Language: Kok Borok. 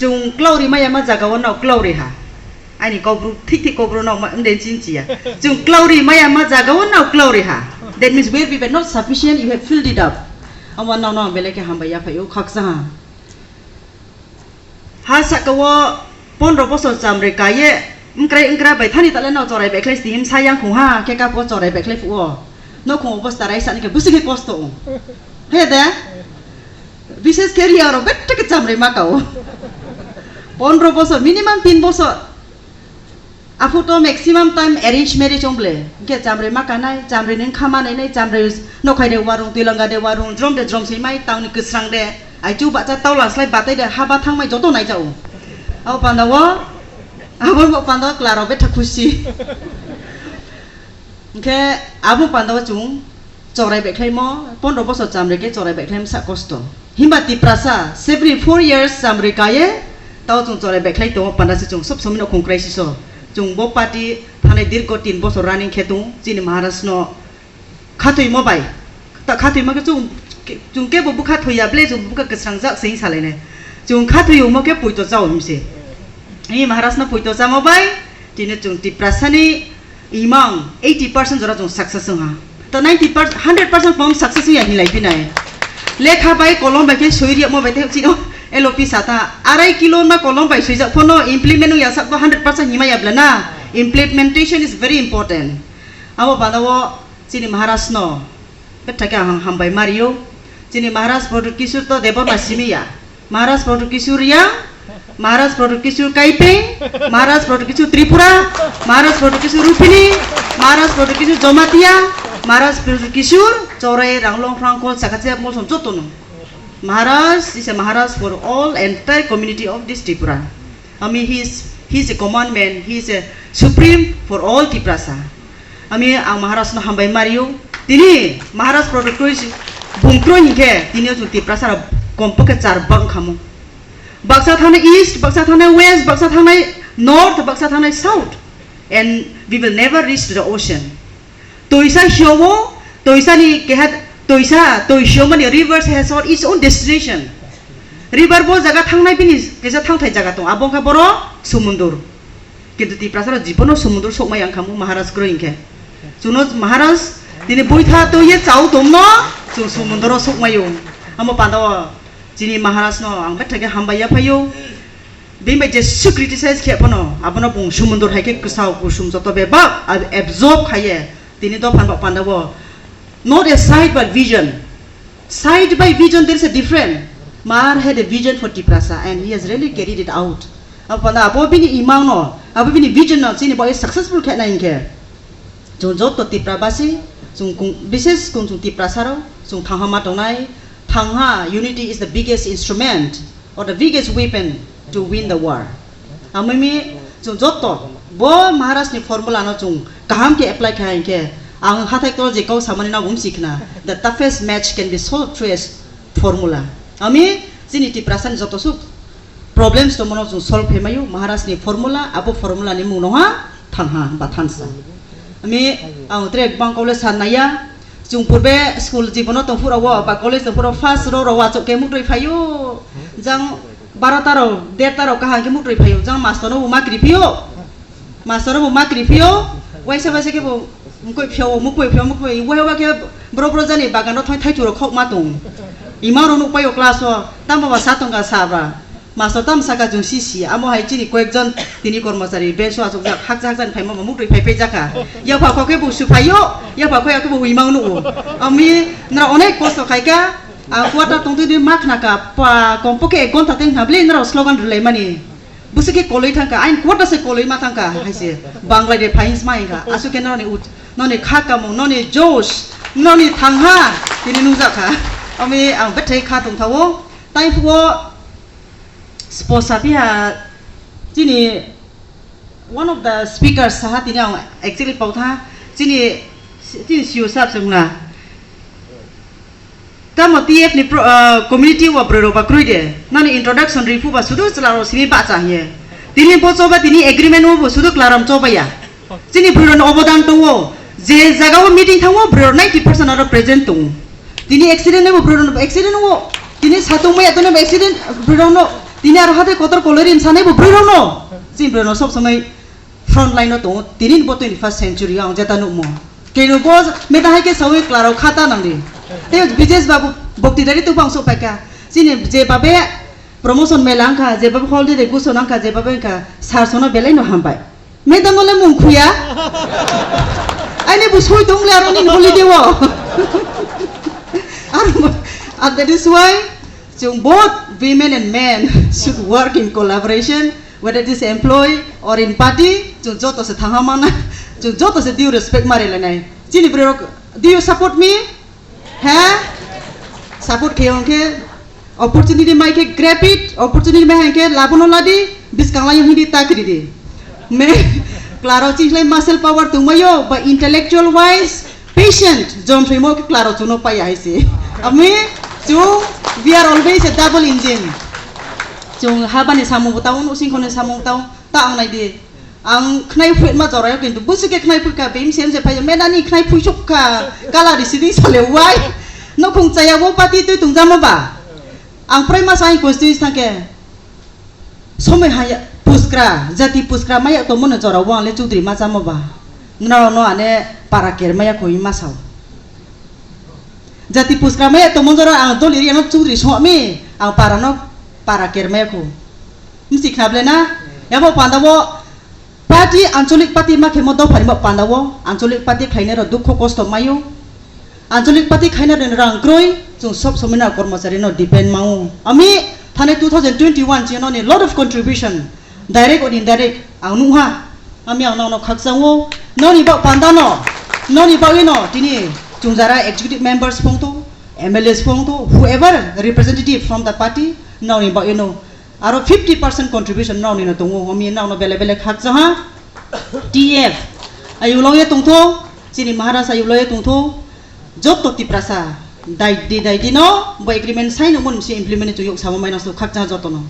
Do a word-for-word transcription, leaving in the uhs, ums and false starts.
Chwng klauri maya ma jaga o nao klauri ha. Ani kokbru thik thik kokbru nao ma wngde chin chiya. Chwng klauri maya ma jaga o nao klauri ha. That means where we were not sufficient, you have filled it up. Amo nao nao belai khe hambai ya phai o khaksa ha. Ha saka o pondro bosor chamre kaye, wngkrai wngkra bai thani tale nao chorai bai khlai stihim sayang khung ha, khe kapo chorai bai khlai phuo. Nokhung obosta rai sani khe busi khe kosto o. He de? Bises khe riya rok betta khe chamre ma kao. Pondro bosor, minimum tin bosor. Aphu to maximum time arrange marriage ongle. Hingke chamre ma kanai, chamre ning khama nai nai, chamre nokhai de warung, tuilanga de warung, jrom de jrom si mai, tang ni kwsrang de. Ai chu bacha tau la slai batai de haba thang mai joto nai jao. Abo panda wo, abo bo panda wo klaro betha khusi. Hingke abo panda wo chung chorai bai khlaimo, pondro bosor chamre ke chorai bai khlaimo sa kosto. Himba Tiprasa, every four years chamre kaye, tao chung chorai bai khlai tongo, panda se chung sob somoi no khung crisis o. Chung bo party thanai dirgo tin bosor running khe tung, chini Maharaj no khathoimo bai. Ta khathoima khe chung, chung kebo bwkha thoya ble chung bwkha kwsrangjak se salai nai. Chung khathoimo khe poito chao himse. Hi Maharaj no poito chamo bai, tini chung Tiprasa ni imang eighty percent jora chung success wngha. To ninety percent, hundred percent pom success wngya hinlai pinai. Lekha bai kolom bai khe soi riya mo bai te chino L O P sata arai kilo ma kolom bai soijak phono implement wngya sak bo hundred percent hima ya bla na. Implementation is very important. Abo bana o chini Maharaj no bethake ang hambai mario. Chini Maharaj Pradyut Kishore to Debbarma simi ya. Maharaj Pradyut Kishore Reang, Maharaj Pradyut Kishore Kaipeng, Maharaj Pradyut Kishore Tripura, Maharaj Pradyut Kishore Rupini, Maharaj Pradyut Kishore Jamatia, Maharaj Pradyut Kishore Chorai Ranglong Phrangkol Sakachia Molsom jotono. Maharaj is a Maharaj for all entire community of this Tripura. Ami he is, he is a commandment, he is a supreme for all Tiprasa. Ami ang Maharaj no hambai mario. Tini Maharaj Pradyut Kishore bungkroi hinkhe tini o chwng Tiprasa rok kompokhe char bang khamu. Baksa thangnai east, baksa thangnai west, baksa thangnai north, baksa thangnai south. And we will never reach to the ocean. Toisa hiowo, toisa ni keha, toisa, toi hiomani rivers has all its own destination. River bo jaga thangnai bini kesa thangthai jaga tong, abo wngkha boro sumundur. Kintu Tiprasa rok jibono sumundur sokmai ang khamu Maharaj kroi hinkhe. Chuno Maharaj tini buitha toye chao tomno chung sumunduro sokmaio. Amo panda o chini Maharaj no ang bethake hambai ya phaio. Bini bai jesu criticize khe phano abono bung sumundur hai khe kwsao kusum joto bebak ab-, absorb khaiye tini dophan ba panda o. Not a side but vision. Side by vision, there is a different. Mar had a vision for Tiprasa and he has really carried it out. Abo panda abo bini imang no, abo bini vision no chini bai successful khe nai hinkhe. Chwng joto Tipra basi, chwng kung, bises kung chwng Tiprasa rok, chwng thangha ma tongnai, thangha, unity is the biggest instrument or the biggest weapon to win the war. Amimi chwng joto bo Maharaj ni formula no chwng kaham khe apply kha hinkhe ang hathai tol je kau samani na gum sikhna, the toughest match can be solved through a s-, formula. Ami chini Tiprasa ni joto suk problems tongmano chwng solve khe maio Maharaj ni formula, abo formula ni mung no ha thangha ba thansa. Ami ang tre bang kole san naya, chwng purbe school jibono tongphuru o ba college tongphuru first row rok achuk khe muktwi phaio, jang barota rok derta rok kaham khe muktwi phaio, jang master no bo makri phio, master no bo makri phio, waisa waisa khe bo mukoi phio, mukoi phio, mukoi, wai wa khe bro bro jani bagan rok thai thai churo khok ma tong, imang rok nuk paio class o, tamo ba sa tongka sa ba. Master tam saka chwng si si, amo hai chini koyekjon tini kormochari bench o achukjak, hakcha hakcha ni phaima bo muktwi phai phai jaka. Yapha kho khe bo su phaio, yapha kho ya khe bo imang nugo. Ami nara onek kosto khaika, a quarter tongtwi di ma khnaka, pa, kompokhe ek ghonta teng hwnabli nara slogan rwlaimani. Busi khe koloi thangka, ain quarter se koloi ma thangka, haise Banglai de phains ma hingka, asuk khe noni ut, noni kha kamung, noni josh, noni thangha, tini nungjakha. Ami ang bethai kha tongthao, tai phuo Sports sapiha chini one of the speakers saha tini ang actually pautha chini, chini C E O sir swngna. Tamo T F ni pro-, ah, community o bwrwi rok ba kwrwi de. Nani introduction ripu ba sudu chwla rok simi bacha hiye. Tini bo choba tini agreement o bo sudu klaram choba ya. Chini bwrwi rok ni obodan tongo. Je jaga o meeting thango bwrwi rok ninety percent aro present tongo. Tini accident nebo bwrwi rok accident o. Tini satung maya tone accident bwrwi rok no Tini aro hathai kotor koloi rim sanai bo bwrwi rokno. Chini bwrwi rok sob somoi front line o tongo. Tini bo twenty first century o ang jeta nukmo. Keno bo meta hai khe sawi klaro khata nangdi. Tei Bijesh Babu bokti dari tubang sok paikha. Chini je babe promotion mela wngkha, je babe holiday de guso nangkha, je babe wngkha sar sono belai no hambai. Madam le mung khuya. Aini bo soi tong le aro nini holiday o. Aro, and that is why chwng both women and men should work in collaboration, whether it is employee or in party, chwng joto se thangha mana, chwng joto se due respect mari lenai. Chini bwrwi rok, do you support me? He? Support khe hwnkhe opportunity mai khe grab it, opportunity mai hwnkhe labono ladi, biskang lai hindi ta kri di. Me, klaro chingslai muscle power tongmaio, ba intellectual wise, patient, jom thwimo khe klaro chuno paiya hai se. Ami, chwng, we are always a double engine. Chwng habani samung bo tao, usingkhoni samung tao, ta ang nai di. Ang khnai phuima jorayo kintu busi khe khnai phuika bim sem se phai menani khnai phuisuk kha kala risi di sale wai nokhung chaya bo pati twi tungjama ba ang prai masa ang constituency thangkhe somoi haya puskra jati puskra maya to mone jora wang le chudri ma jama ba nrao no ane para ker maya koi masao jati puskra maya to mon jora ang doli ri ano chudri so mi ang para no para ker maya ko msi khable na yabo panda bo Party, ancholik party ma khemo dopha rima panda o, ancholik party khlainai rok dukho kosto maio. Ancholik party khaina rok rang kroi, chwng sob somoi na kormochari no depend mao. Ami thani two thousand twenty-one chini noni lot of contribution, direct or indirect, ang nungha. Ami ang nokno khakchang o, noni bak panda no, noni bagwi no, tini chwng jara executive members phongto, M L As phongto, whoever representative from the party, noni bagwi no. Aro fifty percent contribution nokni no tongo, omi nokno bele bele khakjaha. T F ayulo ye tongtho, chini Maharaj ayulo ye tongtho, joto Tiprasa daidi daidi no bo agreement sign omo nisi implement chuyok samo maino so khakjaha joto no.